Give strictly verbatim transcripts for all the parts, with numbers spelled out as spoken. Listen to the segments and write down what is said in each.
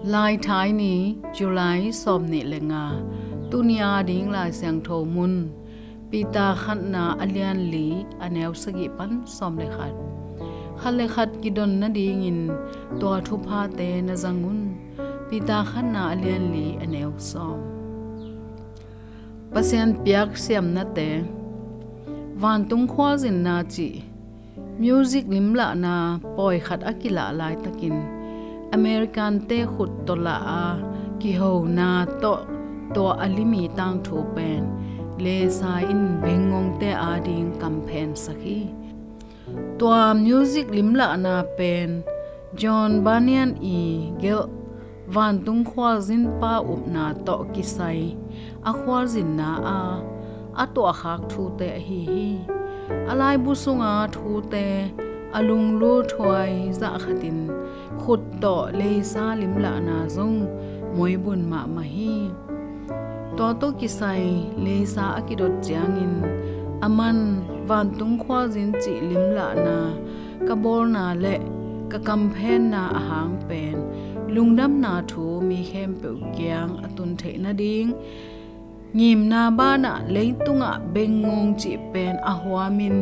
Laithai ni, July sawmnih le nga. Tuni a ding Lai Siangtho mun, Peter khatna a lian li, a neu sagih pan sawm le khat. Khat le khat kidon nadingin tua thuphate na zang un. Peter khatna a lian li, a neu sawm. Pasian piak siamnate. Vantung khualzinna cih music limlahna pawi khat a kilah laitakin American-te khut tawh lah a kihona tawh tua a limi tangthu pen Lesa in bengngongte ading kamphensak hi. Tua music limlahna pen John Bunyan i gelh vantung khualzinpa upna tawh kisai a khualzinna a a tuahkhak thute ahi hi. A laibu sunga thute a lungluthuai zah khatin khut tawh Lesa limlahna zong muibun mahmah hi. Tua tawh kisai Lesa a kidot ciangin aman vantung khualzin cih limlahna ka bawlna le ka kamphenna ahang pen lungdamna thu mi khempeuh kiang a tun theih nading ngimna banah leitungah bengngong cih pen a huamin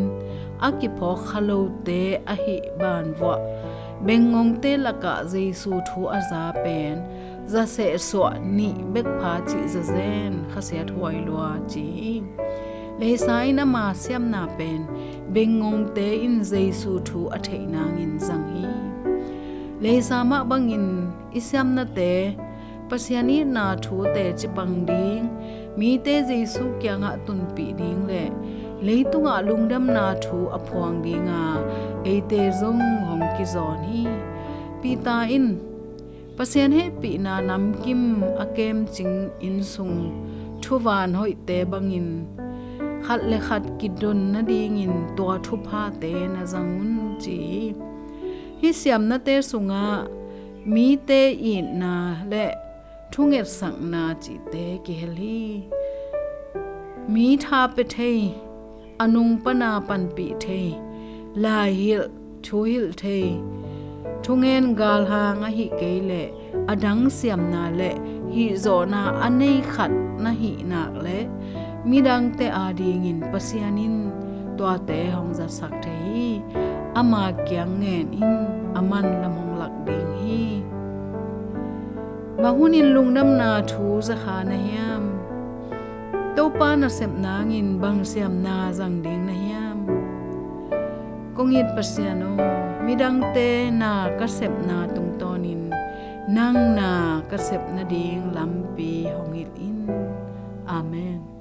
a kiphawk khalote ahi banvuah bengngongte lakah Jesu thu a za pen zasehsuah nih bek pha cih zazen khasiat huai lua ci hi. Lesa in ama siamna pen bengngongte in Jesu thu a theih nangin zang hi. Lesa mah bangin i siamnate Pasian itna thu teci pang ding, mite Jesu kiangah tunpih ding le leitungah lungdamna thu a phuang dinga eite zong hong kizawn hi. Peter in Pasian hehpihna namkim a kemcing innsung thuvan hoihte bangin khat le khat kidon nadingin tua thuphate na zang un ci hi. Hih siamnate sungah mite itna le thungetsakna cihte kihel hi. Mi tha pia thei, a nung pana panpih thei, lai hilh, thu hilh thei, thungen galhang ahi kei leh a dang siamna le hihzawhna a nei khat na hih nak leh midangte adingin Pasian in tuate hong zatsak thei hi. Ama kiang ngen in, aman lam hong lak ding hi. Bang hunin lungdamna thu zakha na hiam? Topa nasep nangin bang siamna zang ding na hiam? Kong it Pasian aw, midangte na ka sepna tungtawnin nang na ka sep nading lampi hong hilh in. Amen.